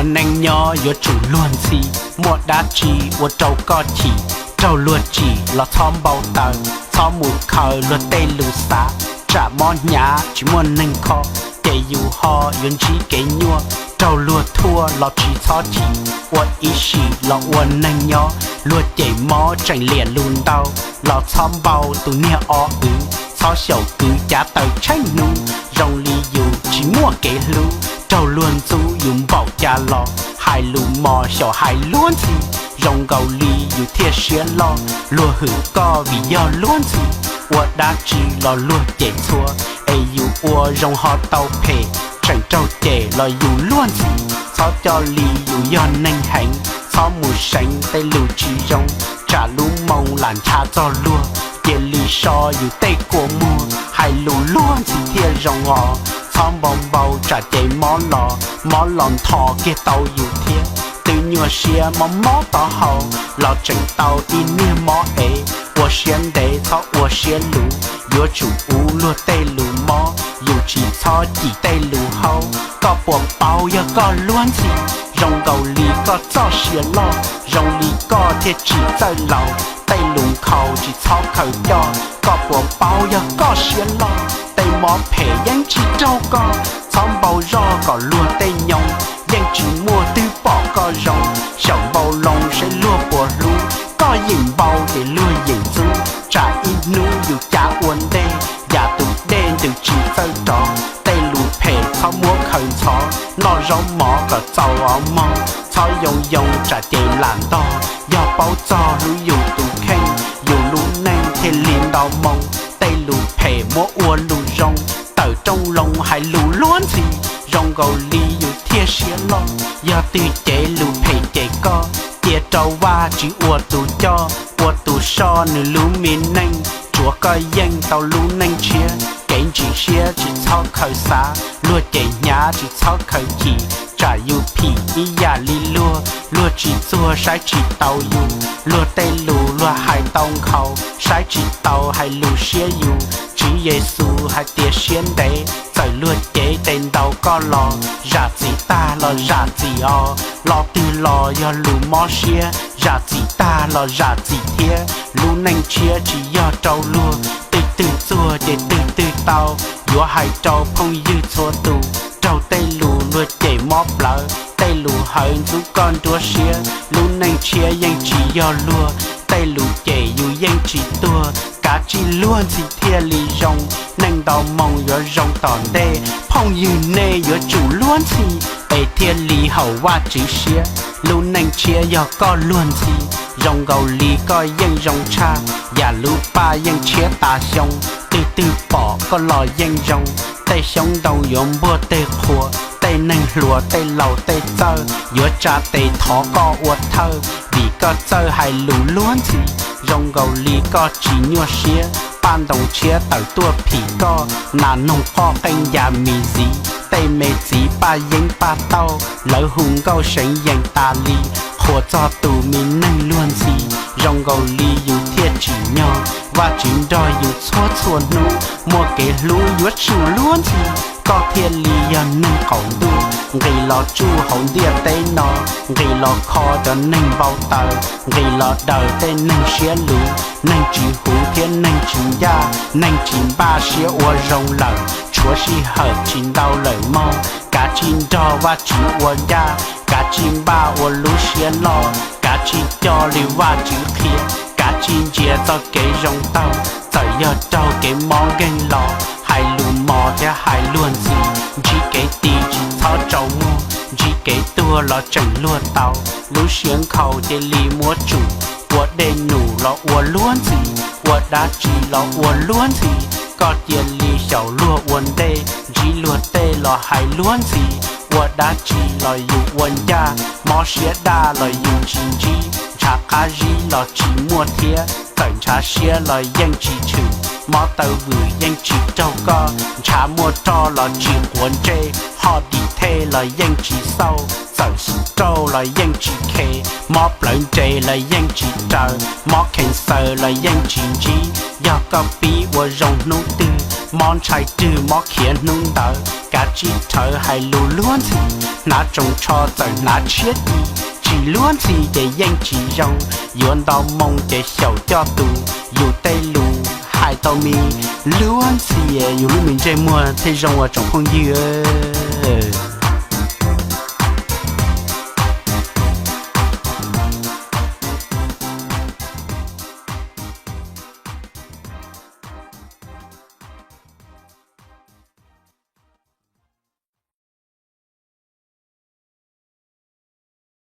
Ua neej nyob yuav tsum luag ntxhi, muaj dab tsi ua rau koj chim, raug luag tsim los txhob npau taws, txhob mus khaws luag tej lus xav, tsam mob hnyav tsis muaj neeg kho, ces yus ho yuav ntsib kev nyuaj, raug luag thuaj los tsis txhob chim, ua ib sim los ua neeg nyob, luag cem mob tseem liam lus ntau, los txhob npau tus niag o wv, txhob xyaum kwv cav taws tsheej hnub, zoo li yus tsis muaj kev hlub, raug luag ntxub yus npaum cas los, hais lus mos xyaum hais luag ntxhi, zoo nkaus li yus thiaj siab loj, luag hwm koj vim yog luag ntxhi, ua dab tsi los luag cem txhua, es yus ua zoo ho tau phem, tseem raug cem los yus luag ntxhi, txhob coj li yus yog neeg heev, txhob mus seev tej lus tsis zoo, tsam lub moo lam ntshav txog luag, cia li so yus tej kua muag, hais lus luag ntxhi thiaj zoo os, txhob npau npau tsam ces mob los, mob los nthos kiag tau yus thiab, twb nyuaj siab mob mob taub hau, los tseem tau ib niag mob ev, ua siab ntev txhob ua siab luv, yuav tsum uv luag tej lus mob, yus tsis txhob cim tej lus haub, koj puas paub yog koj luag ntxhi, zoo nkaus li koj txoj sia loj, zoo li koj thiaj tsis txawj laus, tej lus nkhaus tsis txhob khaws coj, koj puas paub yog koj siab loj, tej mob phem yeej tsis raug koj, txhob npau zoj kom luag tej nyoo, yeej tsis muaj twg pom koj zoo, xyaum npau loo saib luag puas hlub, koj yeem npau ces luag yeem ntxub, tsam ib hnub yus cav ua ntej, yam tus dej ntws tsis txawj rov, tej lus phem txhob muab khaws ntxhov, noj zaub mov kom txaus os mog, txhob yoo yoo tsam ces lam ntog, yog paub txog hlub yus tus kheej, yus lub neej thiaj li ntau moo, tej lus phem muab ua lus zoo, tawm rooj loo hais lus luag ntxhi, zoo nkaus li yus thiaj siab loj, yog twg cev lus phem ces koj, cia rau Vajtswv ua tus coj, ua tus soj nws lub me neej, tsuav koj yeej tau lub neej tshiab, kev ntsim siab tsis txhob khaws xav, luag cem hnyav tsis txhob khaws chim, tsam yus phim ib yam li luag, luag tsis txuag saib tsis taus yus, luag tej lus luag hais tau nkhaus, saib tsis taus hais lus siab yus, Tswv Yexus hais tias siab ntev, txawm luag cev tes ntaus koj los, zam txim tag los zam txim os, lo twg los yog lus mob siab, zam txim tag los zam txim thiab, lub neej tshiab tsis yog rau luag, twg twg txuag ces twg twg tau, yuav hais rau phooj ywg txhua tus, raug tej lus luag cem mob plawv, tej lus hawv ntxub koj nruab siab, lub neej tshiab yeej tsis yog luag, tej lus cem yus yeej tsis tuag, kav tsij luag ntxhi thiaj li zoo, neej ntau moo yuav zoo tom ntej, phooj ywg nej yuav tsum luag ntxhi, es thiaj li haum Vajtswv siab, lub neej tshiab yog koj luag ntxhi, zoo nkaus li koj yeej zoo tshaj, yam lub paj yeej tshiab tas xyoo, twg twg pom koj los yeej zoo, tej xyoob ntoo yuav npuag tej qhua, tej neeg hluas tej laus tej txawj, yuav tsa tes thov koj ua thawj, vim koj txawj hais lus luag ntxhi, zoo nkaus li koj tsis nyuaj siab, paj ntoos tshiab tawm tuaj phim koj, nas noog qoj qeej ya mis ziv, tej me txiv paj yeeb paj tauj, lawv hu nkauj seev yees tas li, qhuas txog tus me neeg luag ntxhi, zoo nkaus li yus thiaj tsim nyog, Vajtswv nrog yus txhua txhua hnub, muaj kev hlub yuav tsum luag ntxhi, koj thiaj li yog neeg qaum ntuj, nqis los tsuj hauv ntiaj teb no, nqis los kho cov neeg npau taws, nqis los daws tej neeg siab luv, neeg tsis huv thiab neeg tsis ncaj, neeg tsis npaj siab ua zoo lawm, tshuav sij hawm tsis ntau lawm mog, kav tsij nrog Vajtswv ua ncaj, kav tsij npaj ua lub siab loj, kav tsij coj li Vajtswv qhia, kav tsij ntsia txoj kev zoo taug, txawm yog raug kev mob nkeeg los, hais lus mos thiab hais luag ntxhi, ntsib kev ti tsis txhob tsaus muag, ntsib kev tuag los tseem luag tau, lub siab nkhaus cia li muab tsum, ua dej num los ua luag ntxhi, ua dab tsi los ua luag ntxhi, koj cia li xyaum luag ua ntej, ntsib luag tej los hais luag ntxhi, ua dab tsi los yus ua ncaj, mob siab daj los yus tsis ntsib, ntshav qab zib los tsis muaj thiab, txawm ntshav siab los yeej tsis tshwm, mob taw vwm yeej tsis raug koj, ntshav muaj roj los tsis quav ntsej, hoj dim thej los yeej tsis xauj, txawm xub rauj los yeej tsis khe, mob plawv nres los yeej tsis raws, mob khees xaws los yeej tsis ntsib, yog koj pib ua zoo hnub twg, Mob ntshai twg mob khiav hnub ntawd, kav tsij rhawv hais lus luag ntxhi. Hnav tsoos tsho txawm hnav tshiab ci, tsis luag ntxhi ces yeej tsis zoo. Yuav nto moo ces xyaum coj tus, yus tej lus hais tau me luag ntxhi, yus lub me ntsej muag thiaj zoo ua tsoom phooj ywg.